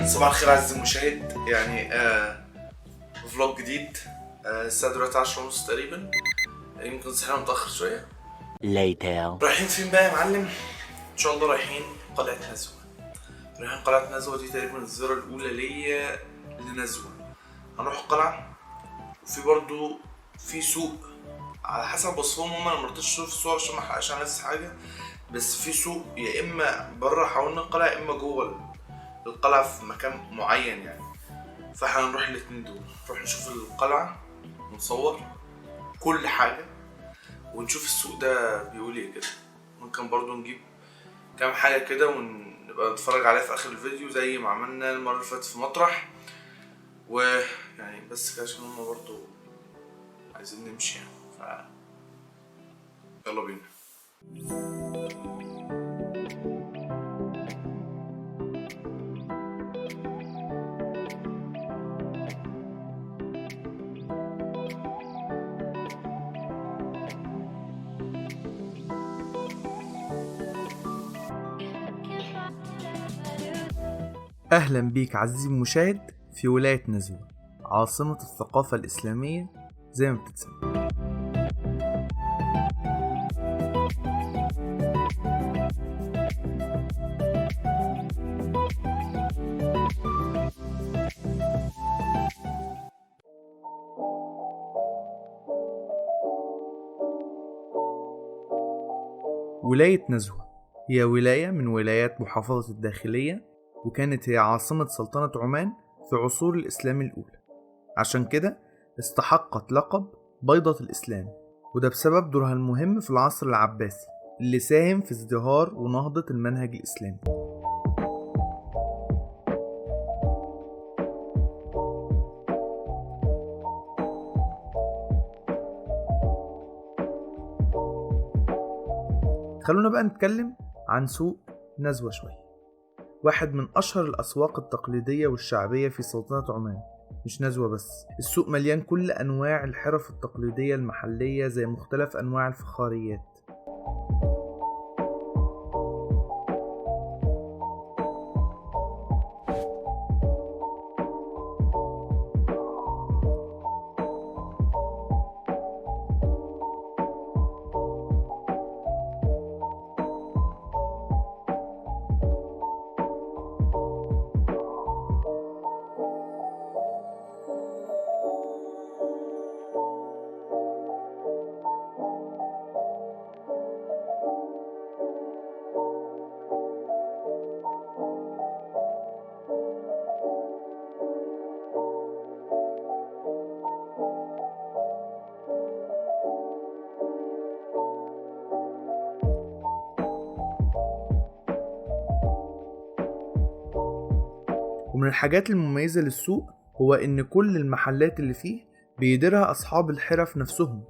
صباح الخير عزيزي المشاهد. يعني vlog جديد. الساعة دلوقتي 10:30 تقريبا، يمكن صحينا متأخر شوية. Later. رايحين فين بقى يا معلم؟ إن شاء الله رايحين قلعة نزوة. رايحين قلعة نزوة، دي تقريبا الزيارة الأولى ليا لنزوة. هنروح القلعة، وفي برضو في سوق على حسب وصفهم هم، انا مرضتش اشوف الصور عشان ما احرقش على نفسي حاجة، بس في سوق يا اما بره حوالين القلعة يا اما جوه القلعة في مكان معين يعني. فاحنا هنروح الاتنين دول، نروح نشوف القلعة ونصور كل حاجة ونشوف السوق ده بيقول ايه كده. ممكن برضو نجيب كام حاجة كده ونبقى نتفرج عليها في اخر الفيديو زي ما عملنا المرة اللي فاتت في مطرح. ويعني بس كده عشان هما برضو عايزين نمشي يعني، يلا بينا. أهلا بيك عزيزي المشاهد في ولاية نزوة، عاصمة الثقافة الإسلامية زي ما بتتسمى. ولاية نزوة هي ولاية من ولايات محافظة الداخلية، وكانت هي عاصمة سلطنة عمان في عصور الإسلام الأولى، عشان كده استحقت لقب بيضة الإسلام، وده بسبب دورها المهم في العصر العباسي اللي ساهم في ازدهار ونهضة المنهج الإسلامي. خلونا بقى نتكلم عن سوق نزوة شوية، واحد من أشهر الأسواق التقليدية والشعبية في سلطنة عمان. مش نزوة بس، السوق مليان كل أنواع الحرف التقليدية المحلية زي مختلف أنواع الفخاريات. ومن الحاجات المميزة للسوق هو إن كل المحلات اللي فيه بيديرها أصحاب الحرف نفسهم،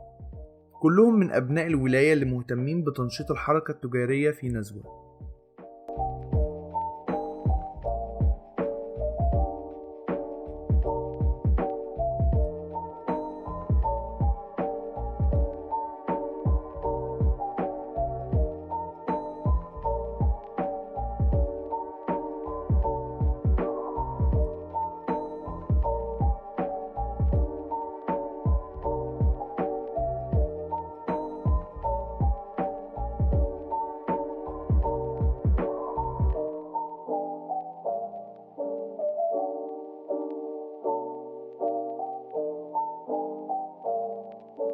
كلهم من أبناء الولاية اللي مهتمين بتنشيط الحركة التجارية في نزوة.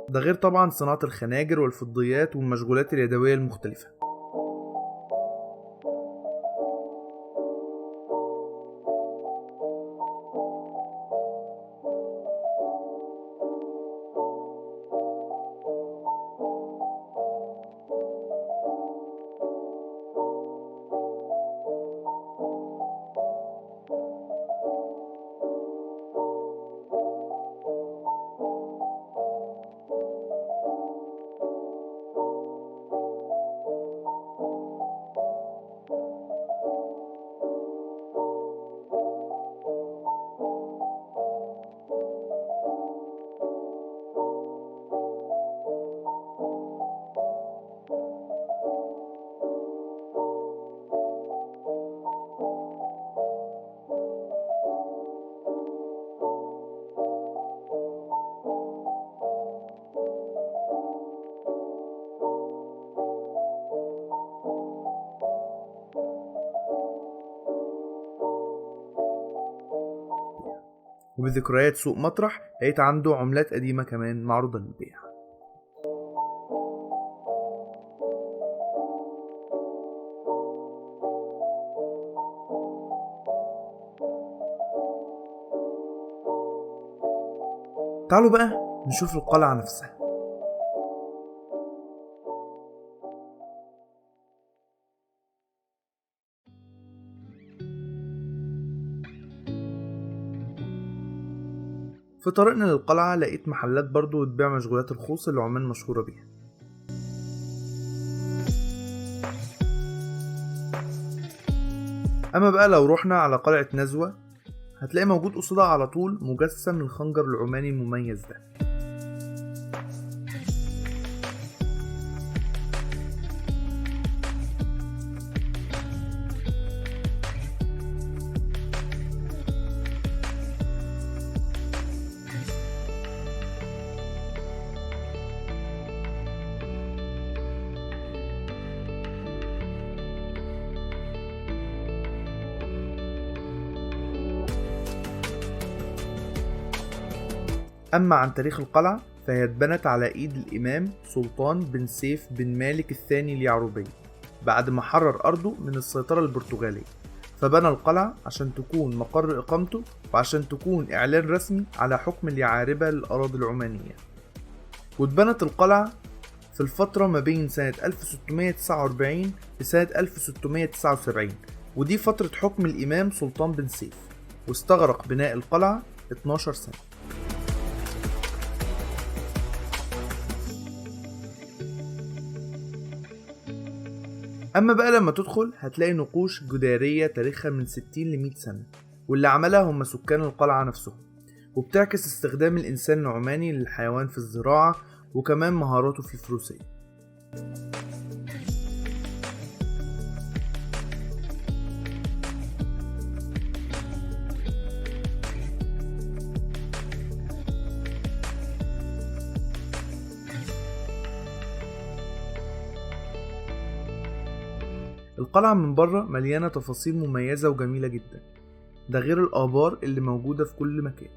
ده غير طبعا صناعة الخناجر والفضيات والمشغولات اليدوية المختلفة. وبذكريات سوق مطرح لقيت عنده عملات قديمة كمان معروضة للبيع. تعالوا بقى نشوف القلعة نفسها. في طريقنا للقلعة لقيت محلات برضو بتبيع مشغولات الخوص اللي عمان مشهورة بيها. أما بقى لو روحنا على قلعة نزوة هتلاقي موجود قصادها على طول مجسم الخنجر العماني المميز ده. أما عن تاريخ القلعة فهي اتبنت على إيد الإمام سلطان بن سيف بن مالك الثاني اليعربي بعد ما حرر أرضه من السيطرة البرتغالية، فبنى القلعة عشان تكون مقر إقامته وعشان تكون إعلان رسمي على حكم اليعاربة للأراضي العمانية. واتبنت القلعة في الفترة ما بين سنة 1649 لسنة 1679، ودي فترة حكم الإمام سلطان بن سيف، واستغرق بناء القلعة 12 سنة. أما بقى لما تدخل هتلاقي نقوش جدارية تاريخها من 60 ل 100 سنة، واللي عملها هم سكان القلعة نفسهم، وبتعكس استخدام الإنسان العماني للحيوان في الزراعة وكمان مهاراته في الفروسية. القلعة من بره مليانة تفاصيل مميزة وجميلة جدا، ده غير الآبار اللي موجودة في كل مكان.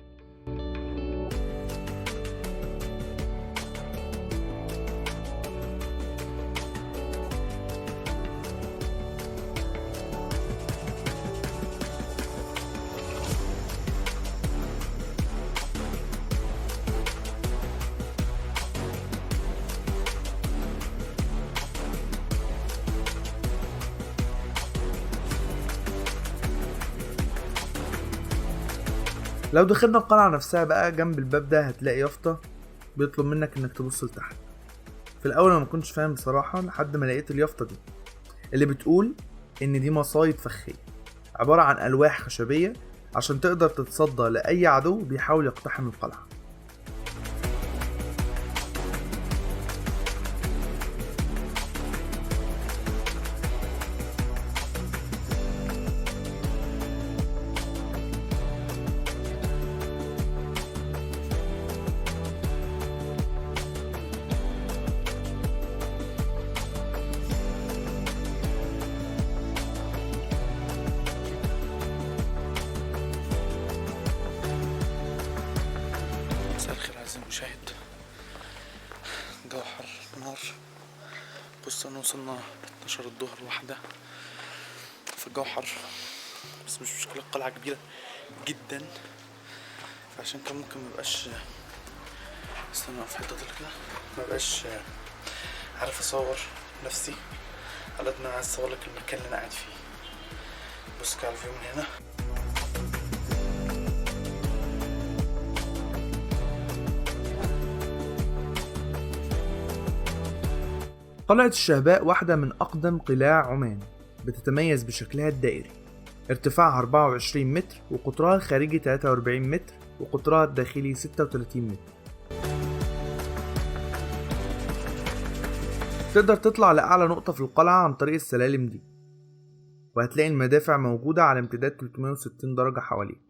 لو دخلنا القلعة نفسها بقى جنب الباب ده هتلاقي يافطة بيطلب منك انك تبص لتحت. في الاول انا ما كنتش فاهم بصراحة لحد ما لقيت اليافطة دي اللي بتقول ان دي مصايد فخية، عبارة عن الواح خشبية عشان تقدر تتصدى لأي عدو بيحاول يقتحم القلعة. مساء الخير عزيزي المشاهد. الجو حر نار. بص انا وصلنا 12 الظهر واحدة، فالجو حر بس مش مشكلة. القلعة كبيرة جدا فعشان كده ممكن مبقاش، استنى في حتة كده، مبقاش عارف اصور نفسي على قد ما انا عايز اصور لك المكان اللي انا قاعد فيه. بص كده على ال view من هنا. قلعة الشهباء واحدة من أقدم قلاع عمان، بتتميز بشكلها الدائري، ارتفاعها 24 متر وقطرها الخارجي 43 متر وقطرها الداخلي 36 متر. تقدر تطلع لأعلى نقطة في القلعة عن طريق السلالم دي، وهتلاقي المدافع موجودة على امتداد 360 درجة حواليك.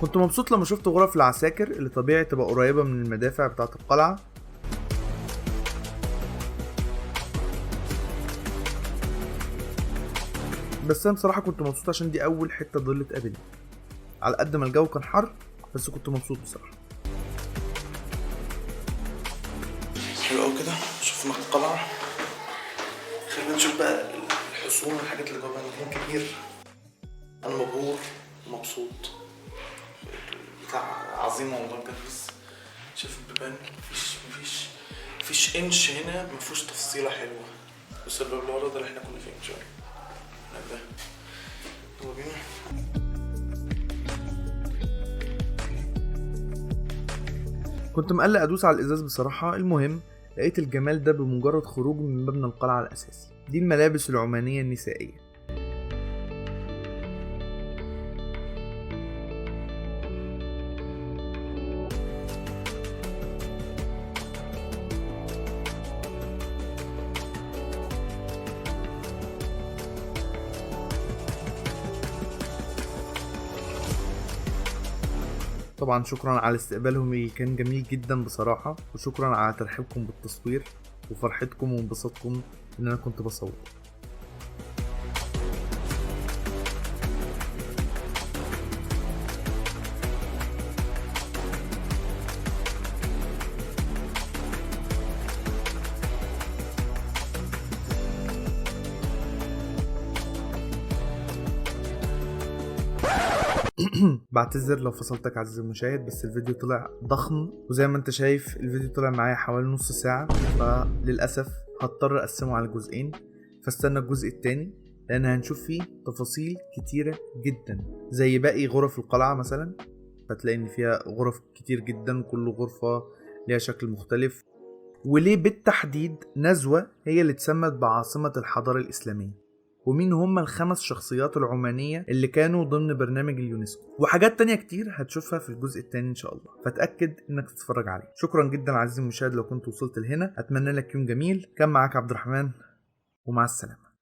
كنت مبسوط لما شفت غرف العساكر اللي طبيعي تبقى قريبة من المدافع بتاعة القلعة. بس انا بصراحة كنت مبسوط عشان دي اول حتة ظل تقابلني، على قد ما الجو كان حر بس كنت مبسوط بصراحة. حلو قوي كده، شفنا القلعة، خلينا نشوف بقى الحصون والحاجات اللي جواها. مكان كبير، انا مبهور ومبسوط، بتاع عظيم والله بجد. بس شايف البيبان، مفيش انش هنا مفيهوش تفصيلة حلوة. بس الباب اللي ورا ده اللي احنا كنا فيه ان شاء الله. ده يلا بينا. كنت مقلق ادوس على الازاز بصراحة. المهم لقيت الجمال ده بمجرد خروج من مبنى القلعة الاساسي. دي الملابس العمانية النسائية. طبعا شكرا على استقبالهم اللي كان جميل جدا بصراحة، وشكرا على ترحيبكم بالتصوير وفرحتكم وانبساطكم ان انا كنت بصور. بعتذر لو فصلتك عزيزي المشاهد، بس الفيديو طلع ضخم، وزي ما انت شايف الفيديو طلع معايا حوالي نص ساعة، فللأسف هضطر اقسمه على جزئين، فاستنى الجزء التاني لان هنشوف فيه تفاصيل كتيرة جدا زي باقي غرف القلعة مثلا. هتلاقي ان فيها غرف كتير جدا، كل غرفة ليها شكل مختلف، وليه بالتحديد نزوة هي اللي اتسمت بعاصمة الحضارة الإسلامية، ومين هم الخمس شخصيات العمانية اللي كانوا ضمن برنامج اليونسكو، وحاجات تانية كتير هتشوفها في الجزء التاني إن شاء الله، فتأكد إنك تتفرج عليه. شكرا جدا عزيزي المشاهد لو كنت وصلت لهنا، أتمنى لك يوم جميل. كان معاك عبد الرحمن، ومع السلامة.